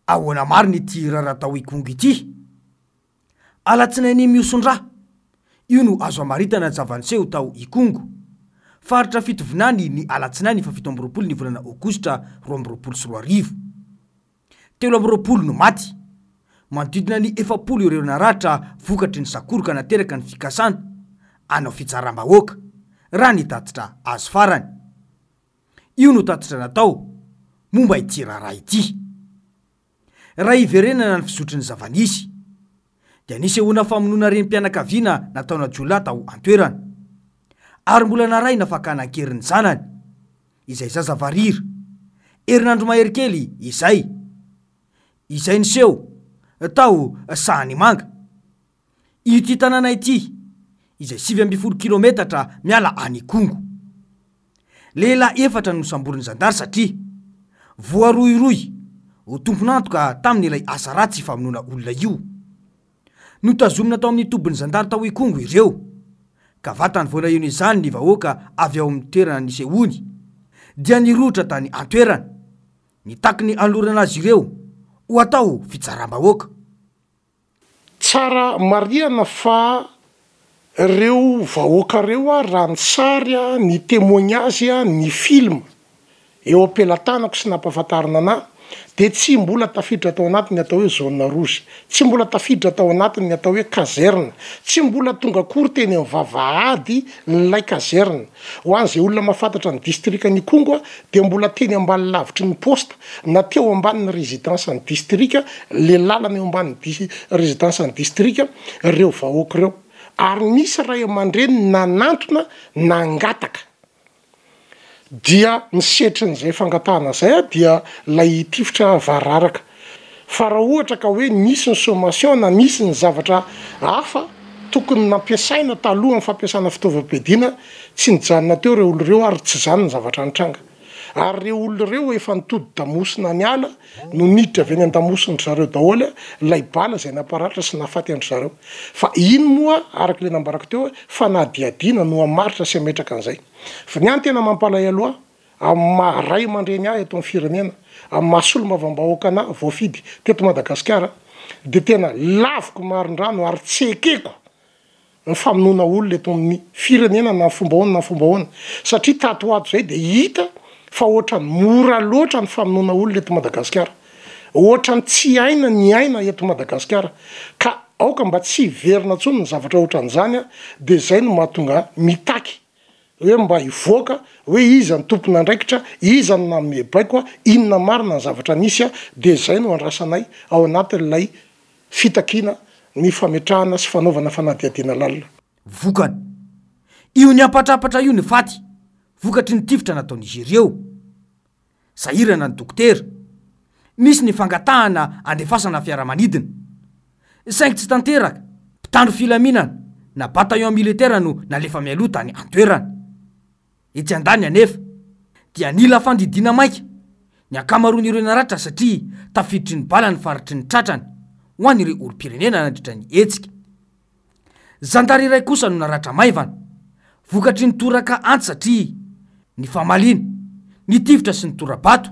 Ahoana marina ity raharaha tao Ikongo ity? Alatsinainy mihoson-drà, io no azo amaritana ny zava-niseho tao Ikongo, faritra Fitovinany ny alatsinainy faha 27 ny volana aogositra 2022. 23 no maty, manodidina ny 40 ireo naratra vokatry ny sakoroka nateraka ny fikasana hanao fitsaram-bahoaka, raha ny tatitra azo farany. Io no tatitra natao momba ity raharaha ity. Raha hiverenana ny fizotry ny zava-nisy, dia nisehoana famonoana renim-pianakaviana nataona jiolahy tao an-toerana, ary mbola narahina fakana an-keriny zanany, izay zaza varira, herinandro mahery kely izay, izay niseho tao Sahanimanga. Ity tanàna ity, izay 19 kilometatra miala an'Ikongo. Lehilahy efatra no nosamborin'ny zandary satria voarohirohy ho tompon'antoka tamin'ilay asa ratsy famonoana olona io. Notazomina tao amin'ny tobin'ny zandary tao Ikongo ireo, ka vatany vao naheno izany ny vahoaka avy ao amin'ny toerana nisehoany dia nirohotra tany an-toerana, nitaky ny hanolorana azy ireo ho atao fitsaram-bahoaka. Tsara marihana fa reo vahoaka reo a raha ny sary a, ny temoignage a, ny film eo am-pelatanako sy nampahafantarina anah de tsy mbola tafiditra tao anatin'ny atao hoe zone rouge, tsy mbola tafiditra tao anatin'ny atao hoe caserne, tsy mbola tonga akory teny amin'ny vavahady n'ilay caserne. Ho an'izay olona mahafantatra ny distrikan'Ikongo a dia mbola teny ambany lavitry ny poste na teo ambanin'ny résidence ny distrika, le lalana eo ambanin'ny di- résidence ny distrika reo vahoaka reo, ary nisy ray aman-dreny nanantona nangataka, dia ny setrin'izay fangatahana zay dia lay tifitra variraraka, fa raha ohatra ka hoe nisy ny sommation na nisy ny zavatra hafa tokony nampiasaina talohan'ny fampiasana fitaovam-piadiana, tsy nijanona teo reo olo reo ary tsy zany ny zavatra nitranga. Ary ireo olona ireo efa nitodi-damosina ny ala no niditra avy eny an-damosin-dry zareo daholo ilay bala izay namparatra sy nahafaty an-dry zareo. Fa iny moa, araka ilay nambarako teo, fanadihadiana no hamaritra sy hametraka an'izay. Fa ny ahy ny tena mampalahelo ahy, amin'ny maha ray aman-dreny ahy eto amin'ny firenena, amin'ny maha solombavambahoaka anah voafidy teto Madagasikara, dia tena laviko marin-drano ary tsy ekeko ny famonoana olona eto amin'ny firenena na fomba ahoana na fomba ahoana satria tato ho ato izay dia hita fa ohatran'ny mora loatra ny famonoana olona eto Madagasikara, ohatran'ny tsy aina ny aina eto Madagasikara ka aoka mba tsy hiverina intsony ny zavatra ohatran'izany dia izay no mahatonga ahy mitaky hoe mba hivoaka hoe iza ny tompon'andraikitra, iza no nanome baiko, inona marina ny zavatra nisy dia izay no andrasanay ao anatin'ilay Fitakiana ny fametrahana sy fanaovana fanadihadiana lalina. Vokany, io niampatrampatra io ny faty vokatry ny tifitra nataon'izy ireo. Sahirana ny dokotera. Nisy ny fangatahana andefasana fiaramanidina. Saingy tsy tanteraka, mpitandro filaminana na bataillon militaire no nalefa mialoha tany an-toerana. Etsy andaniny anefa dia nila fandidiana maika ny ankamaroan'ireo naratra satria tafiditry ny bala ny faritry ny tratrany ho an'ireo olom-pirenena nandritra ny hetsika. Zandary iray kosa no naratra maivana vokatry ny toraka antsy satria nifamaliana, nitifitra sy nitora-bato.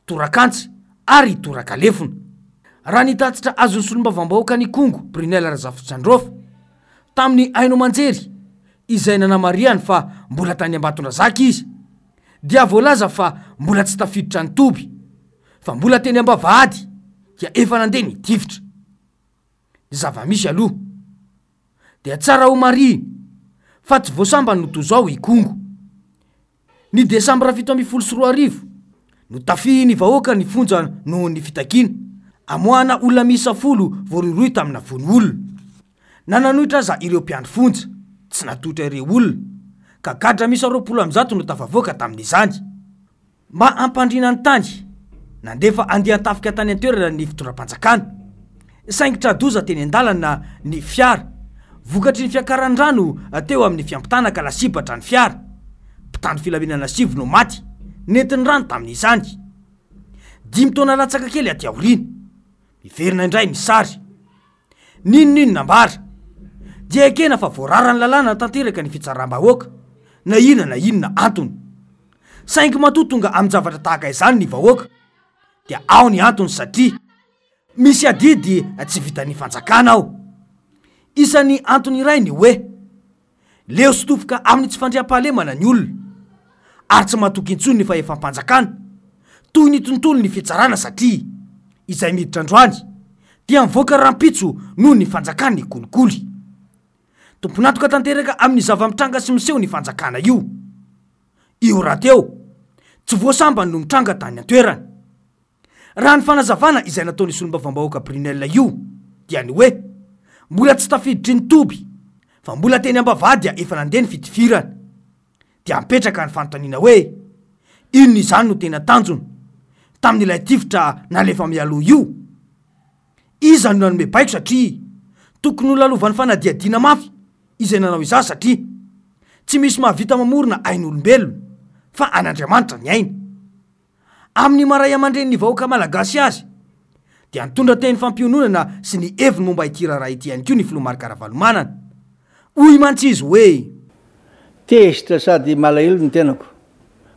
torak'antsy ary toraka lefona. Raha ny tatitra azon'ny solombavambahoakan'Ikongo, Brunelle Razafintsandrofa, tamin'ny haino aman-jery, izay nanamarihany fa mbola tany Ambatondrazaka izy, dia voalaza fa mbola tsy tafiditra ny toby, fa mbola teny am-bavahady dia efa nandeha ny tifitra. Ny zava-misy aloha, dia tsara homarihina fa tsy vao sambany no toa izao Ikongo. Ny desambra 2017, notafihin'ny vahoaka ny fonja noho ny fitakiana hamoahana olona miisa 10 voarohirohy tamina vono olona. Na nanohitra aza ireo mpiandry fonja, tsy natohitra ireo olona, ka gadra miisa 120 no tafavoaka tamin'izany. Mba hampandriana ny tany, nandefa andian-tafika tany an-toerana ny fitondram-panjakana. Saingy tra-doza teny an-dalana ny fiara, vokatry ny fiakaran'ny rano teo amin'ny fiampitana ka lasibatra ny fiara. Mpitandro filaminana sivy no maty, nentin'ny rano tamin'izany. Dimy taona latsaka kely aty aoriana, miverina indray ny sary. N'inon'inona ambara, dia ekena fa voararan'ny lalàna tanteraka ny fitsaram-bahoaka, na inona na inona antony. Saingy matoa tonga amin-javatra tahaka izany ny vahoaka, dia ao ny antony satria. Misy adidy tsy vitan'ny fanjakana ao. Isan'ny antony iray ny hoe, leo sy tofoka amin'ny tsy fandriampahalemana ny olona, ary tsy matoky intsony ny fahefam-panjakana, toy ny tontolon'ny fitsarana satria izay miditra androany dia mivoaka rahampitso noho ny fanjakan'ny kolikoly. Tompon'antoka tanteraka amin'ny zava-mitranga sy miseho ny fanjakana io. Io rahateo, tsy voa sambany no mitranga tany an-toerana. Raha ny fanazavana izay nataon'ny solombavambahoaka Brunelle io dia ny hoe mbola tsy tafiditry ny toby fa mbola teny am-bavahady efa nandeha ny fitifirana. Dia mipetraka ny fanontaniana hoe inona izany no tena tanjona tamin'ilay tifitra nalefa mialoha io? Iza no nanome baiko satria tokony ho lalovan'ny fanadihadiana mafy izay nanao izany satria tsy misy mahavita mamorona ain'olombelona fa an'Andriamanitra ny aina. Amin'ny maha ray aman-drenin'ny vahoaka malagasy azy, dia nitondra teny fampiononana sy ny heviny momba ity raharaha ity ihany koa ny filoha Marc Ravalomanana. Hoy mantsy izy hoe. Tezitra sady malahelo ny tenako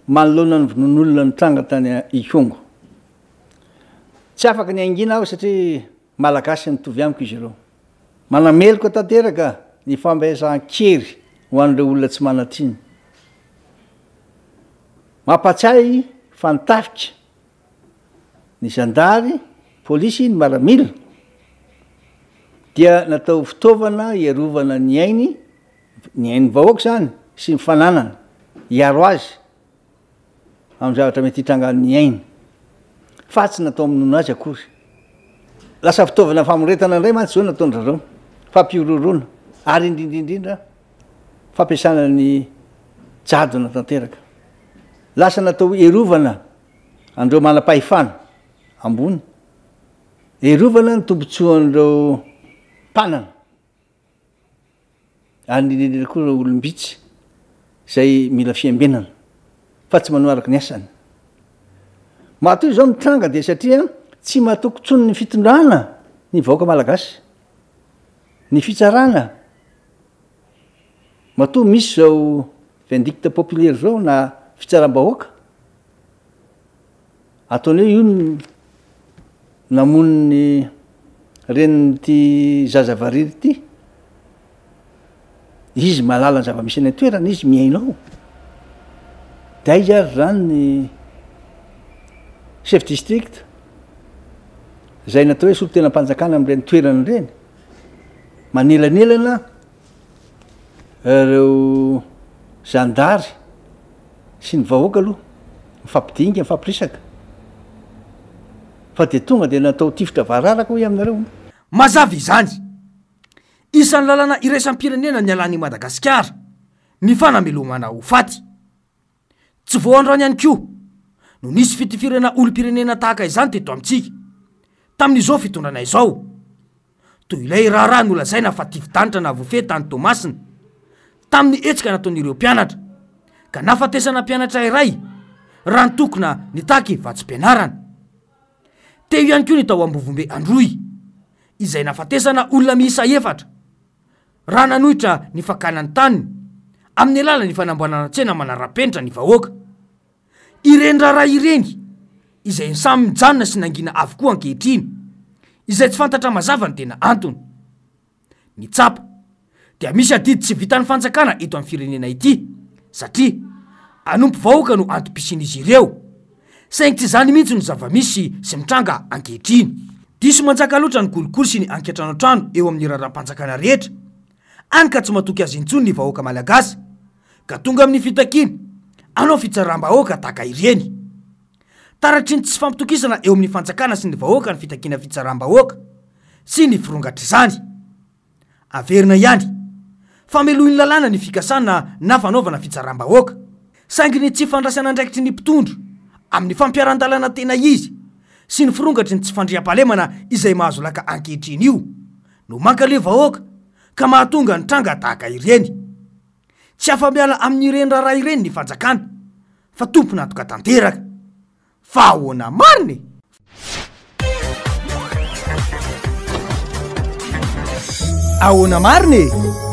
manoloana ny vonoan'olona nitranga tany Ikongo. Tsy afaka ny hangina aho satria Malagasy mitovy amiko izy ireo. Manameloka tanteraka ny fampiasan-kery ho an'ireo olona tsy manan-tsiny. Mampahatsiahy fa ny tafika, ny zandary, polisy, ny maramila dia natao ho fitaovana hiarovana ny ainy, ny ain'ny vahoaka izany sy ny fananany, hiaro azy amin'ny zavatra mety hitrangan'ny ainy, fa tsy natao hamonoana azy akory. Lasa fitaovana famoretana indray mantsy izao nataon-dry zareo, fampihorohoroana ary indrindra indrindra fampiasana ny jadona tanteraka. Lasa natao hierovana an'ireo manam-pahefana ambony, hierovana ny tombontsoan'ireo mpanana. Ary indrindra indrindra koa ireo olom-bitsy izay mila fiambenana fa tsy manao araka ny asany. Matoa izao mitranga dia satria tsy matoky intsony ny fitondrana ny vahoaka malagasy, ny fitsarana. Matoa misy izao vindicte populaire izao na fitsaram-bahoaka, Ataony hoe io no namono ny renin'ity zaza variry ity. Izy mahalala ny zava-misy any an-toerana, izy miaina ao. De aiza ary zany ny chef district izay natao hoe solontenam-panjakana amin'ireny toerana ireny, manelanelana Ireo zandary sy ny vahoaka aloha mifampidinika, mifampiresaka fa dia tonga dia natao tifitra vararaka hoy aminareo. Mazava izany. Isan'ny lalana iraisam-pirenena nialan'i Madagasikara ny fanamelomana ho faty. Tsy vao androany ihany koa no nisy fitifirana olom-pirenena tahaka izany teto amintsika, tamin'izao fitondrana izao. Toy ilay raharaha nolazaina fa tifi-danitra nahavoafehy tany Toamasina, tamin'ny hetsika nataon'ireo mpianatra, ka nahafatesana mpianatra iray raha nitokona nitaky vatsim-pianarana. Teo ihany koa ny tao Ambovombe Androy, izay nahafatesana olona miisa efatra. raha nanohitra ny fakana ny taniny amin'ny alalan'ny fanamboarana tsena manara-penitra ny vahoaka. Ireny raharaha ireny izay samy mijanona sy nangina avokoa ankehitriny, izay tsy fantatra mazava ny tena antony. Ny tsapa dia misy adidy tsy vitan'ny fanjakana eto amin'ny firenena ity satria hanompo vahoaka no antom-pisian'izy ireo, saingy tsy izany mihitsy no zava-misy sy mitranga ankehitriny. Diso manjaka loatra ny kolikoly sy ny ankiantranoantrano eo amin'ny raharaham-panjakana rehetra, hany ka tsy matoky azy intsony ny vahoaka malagasy, ka tonga amin'ny fitakiana hanao fitsaram-bahoaka tahaka ireny. Taratry ny tsy fampitokisana eo amin'ny fanjakana sy ny vahoaka ny fitakiana fitsaram-bahoaka sy ny firongatr'izany. Averina ihany fa melohin'ny lalàna ny fikasana na fanaovana fitsaram-bahoaka, saingy ny tsy fandraisana andraikitry ny mpitondra amin'ny fampiharan-dalàna tena izy sy ny firongatry ny tsy fandriampahalemana izay mahazo laka ankehitriny io no mankaleo vahoaka ka mahatonga ny tranga tahaka ireny. Tsy afa-miala amin'ireny raharaha ireny ny fanjakana fa tompon'antoka tanteraka. Fa ahoana marina e? Ahoana marina e?